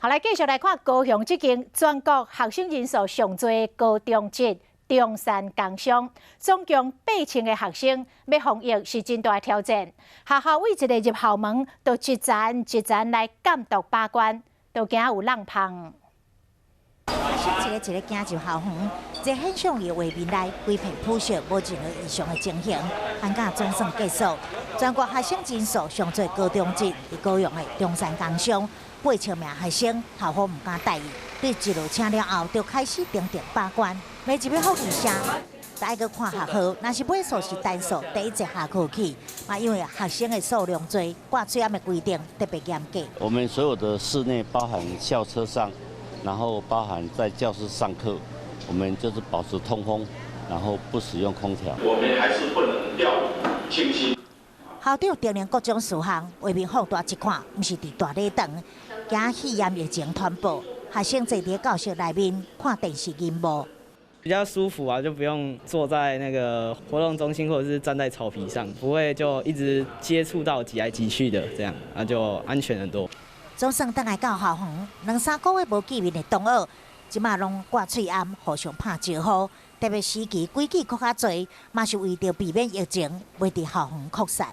好，來繼續來看高雄這間全國學生人數上濟的高中職中山工商，總共8000個學生，欲防疫是真大挑戰。學校每一个入校門都一層一層來監督把關，都驚有漏蜂。學生一个一个行入校園，這現象的畫面內，規片鋪設，無任何異常的情形。寒假總算結束，全國學生人數上濟高中職，佇高雄的中山工商，8000名學生，校方毋敢大意，對一落車了後，就開始定定把關。每一擺放學聲，就愛閣看學號，若是尾數是單數，第一節下課起，嘛因為學生的數量濟，掛喙罨的規定特別嚴格。我們所有的室內，包含校車上，然後包含在教室上課，我們就是保持通風，然後不使用空調。我們還是不能掉以輕心。校長叮嚀各種事項，畫面放大一看，毋是佇大禮堂，驚肺炎疫情傳播，學生坐佇教室內面看電視螢幕。比較舒服啊，就不用坐在那個活動中心或者是站在草皮上，不會就一直接觸到擠來擠去的，這樣啊就安全很多。總算轉來到校園，兩三個月無見面的同學，這馬攏掛喙罨，互相拍招呼。特別時期規矩閣較濟，嘛是為著避免疫情袂佇校園擴散。